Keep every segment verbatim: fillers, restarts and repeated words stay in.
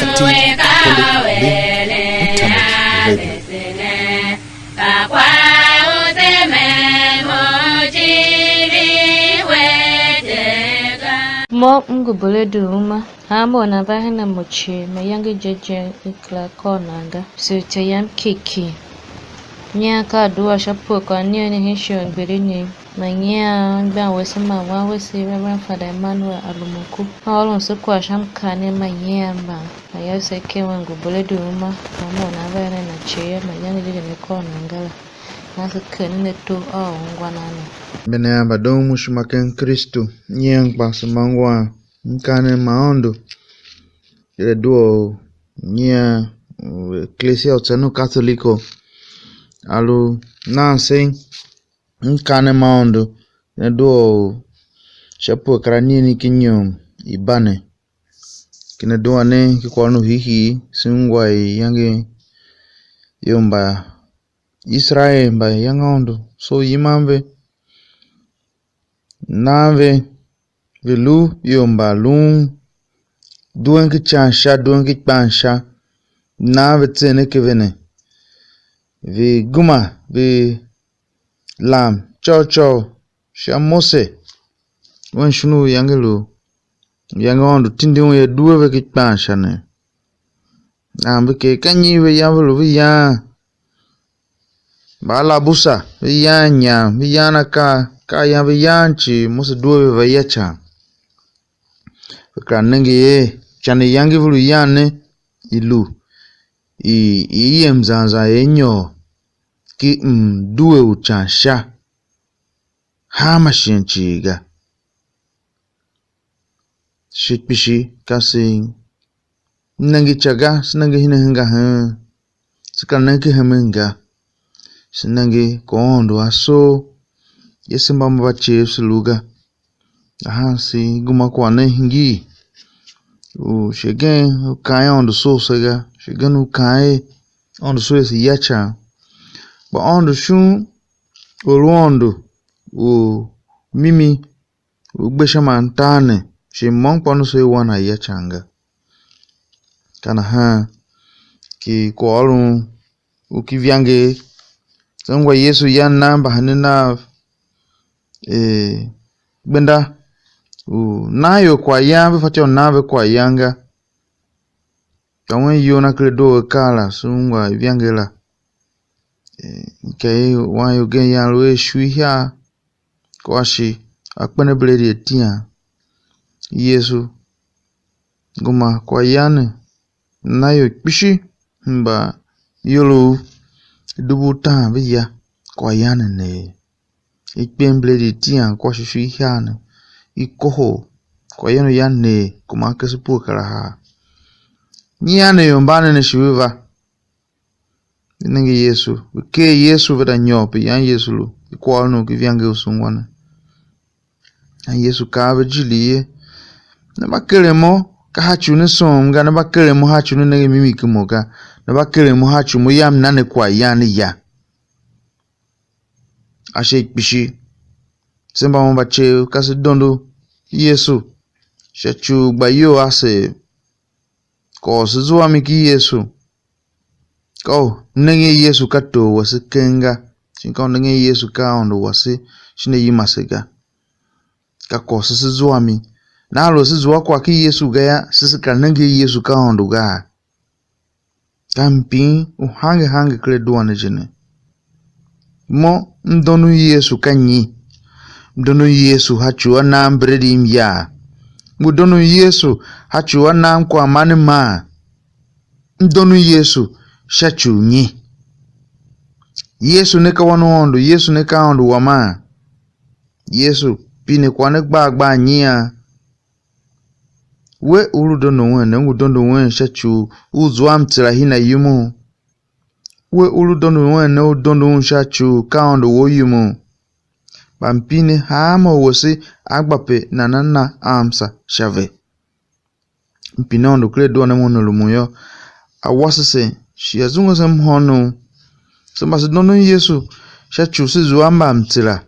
T Catholic Link Internet Radio. Mo m ngu Buledu Uma, hanma or nana va hen a mo cii, mayange je je i kera kôr nan ga. Sughte yam kiki. Nyian ka adua sha pue kwagh a nian ne hen shighe u gbilin ne. Manyian anmgbian wese man wan wese, Reverend Father Emmanuel Alumuku, a ôron se kwagh sha mkaanem ma nyian mban. Mayange se ken wen ngu Buledu Uma, hanma or nana va eren a cii yô, mayange je je ne kôr nan ga la. Nahan se keren ato a u ungwa nan ne. Mbe ne a mbadon mo ishima ken Kristu, nyian kpa se ma ngwan mkaanem ma Aôndo, er adua u nyian u Ecclesia u tsen u Katoliko, a lu nan se mkaanem ma Aôndo, ken adua u sha pue kar a nian ki inyom i ba ne. Ken adua ne, ki kwagh u hiihii, se ungwa iyange ior mba Iserael mba ayange a Aôndo, so u yiman ve, nan ve, ve lu ior mba lun duen ki ican sha, duen ki ikpan sha, nan ve tsen ken ve ne, ve gema, ve lam côghcôugh sha Mose, wen shon u iyange lu, iyange Aôndo tindi un er due ve ki ikpan sha ne. Nahan ve kaa, ka nyi ve yan ve lu ve yaan? Mbaalabusa ve yaan inyam, ve yaan akaa, akaa yan ve yaan cii, Mose due ve va ya ican. Ve kera nenge er ican iyange ve lu yan ne, i lu i, i yem zan zan er inyôr ki mdue u ican sha hanma shighe cii ga. Se kpishi ka se nenge ica ga, se nenge hen ahen ga heen, se kera nenge ken hemen ga, se nenge kwagh u Aôndo a soo, ye se mba mba ciev se lu ga. Nahan se gema kwagh ne hingir u shi gen u kaan Aôndo soo se ga, shi gen u kaan er Aôndo soo se ya ican. Kpa Aôndo shon u lu Aôndo u mimi u gbe sha man tar ne, shi môm kpa una soo wan a ya ican ga. Ka nahan ki kwaghôron u ki ivangeli, se ungwa Yesu yan nan mbahenen nav, er gbenda u nan ior kwaghyan, ve fatyô u nan ve kwaghyan ga. Ka wen iyol na ker doo akaa la, se ungwa ivangeli la. Eh, ikagh i wan ior gen yan lu a shu ihiar, kua shi a kpen a bredi a tian. Yesu gema kwaghyan ne, na ior kpishi mba iyolough dubu utaan ve ya kwaghyan ne. I kpen bredi i tian kua shi shu ihiar ne, i kohol, kwaghyan u yan ne, kuma a kese pue kar a haa. Nyian ne ior mban ne ne shi ve va. Ve nenge Yesu, ve ker Yesu, ve da nyôr pe yan Yesu lu, i kwagh u nongo ki ivangeli u sungwa ne. An Yesu kaa a ve ijir ye, ne mba keren mo, ka sha ci u ne sôôm ga, ne mba keren mo sha ci u ne nenge mimi ki mo ga, ne mba keren mo sha ci u mo yam na ne kwaghyan ne ya. Ashe kpishi, se mba mo mba ciev, ka se dondo Yesu sha ci u gbayol asev. Ka u se zua mi ki Yesu. Ka u nengen Yesu ka tor wase keng ga, shin ka u nengen Yesu ka Aôndo wase, shin a yima se ga. Ka kwagh se, se zua mi. Nahan lu se zua kwagh ki Yesu ga yô, se, se kera nengen Yesu ka Aôndo gaa? Ka mpin u hange hange ker adua ne je ne. Mo m dondon Yesu ka nyi? M dondon Yesu sha ci u a nam bredi m yaa? M ngu dondon Yesu sha ci u a nam kwaghman m maa? M dondon Yesu sha ci u nyi? Yesu ne ka Wan u Aôndo? Yesu ne ka Aôndo wam aa? Yesu pine kwagh ne gbar gbar nyian? We u lu dondo wen ne, u ngu dondo wen sha ci u u zua mtsera hina yum u? We u lu dondo wen ne, u dondo un sha ci u ka Aôndo wou yum u? Kpa mpine hanma u wase a gba pe nana na amsa sha ve. Mpine Aôndo ker adua ne mo ne rumun yô, a wase se, shi a zungu se mhôônom. Se mba se dondon Yesu sha ci u se zua mbamtsera.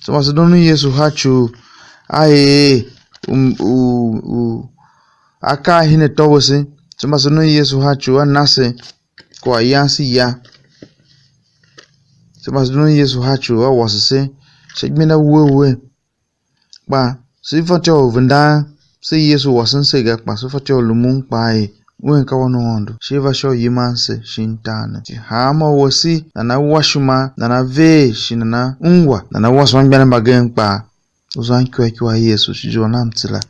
Se mba se dondon Yesu sha ci u a er u, u, u, akaa a hine atô wase, Se mba se nun Yesu ha ci u a na se kwaghyan se ya. Se mba se nun Yesu ha ci u a wase se sha igbenda wuhe wuhe. Kpa se fatyô u vendan se Yesu wasen se ga, kpa se fatyô u lumun kpaa er Wen ka Wan u Aôndo, shi i va sha u yiman se shin tar ne. Shi hanma u wase nana wa ishima, nana ver shi nana ungwa, nana wase anmgbianev mbagenev kpaa, u zan ikyua ikyua a Yesu, shi zua nan mtsera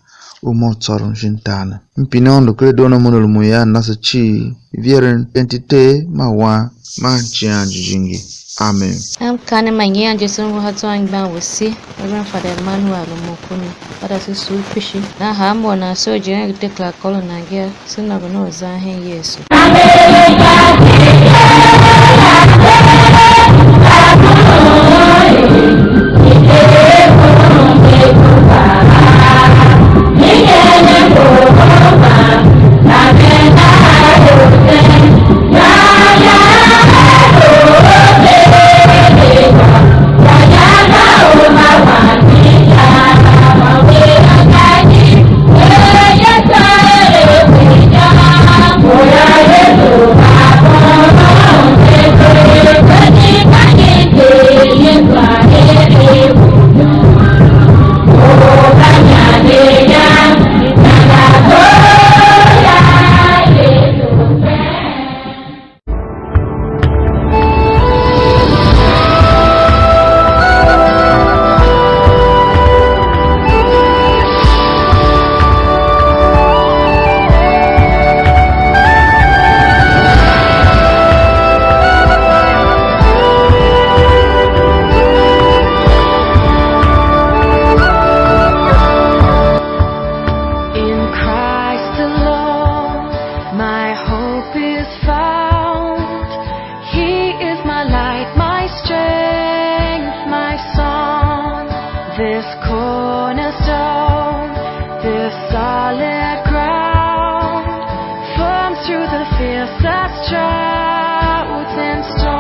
u mo u tsôron shin tar ne. M pine Aôndo ken doo na mo ne lumun ian nase cii, iveren ken iti i Ter man Wan man Icighan Jijingi. Amen. Mkaanem ma nyian je se ngu ha zwa anmgbian wase, Reverend Father Emmanuel Omokuni. Father, se sugh kpishi. Nahan mo nan soo je eren de kera kôron nan ga, se nôngo nen u zan hen Yesu. In Christ alone, my hope is found. He is my light, my strength, my song. This cornerstone, this solid ground, firm through the fiercest droughts and storms.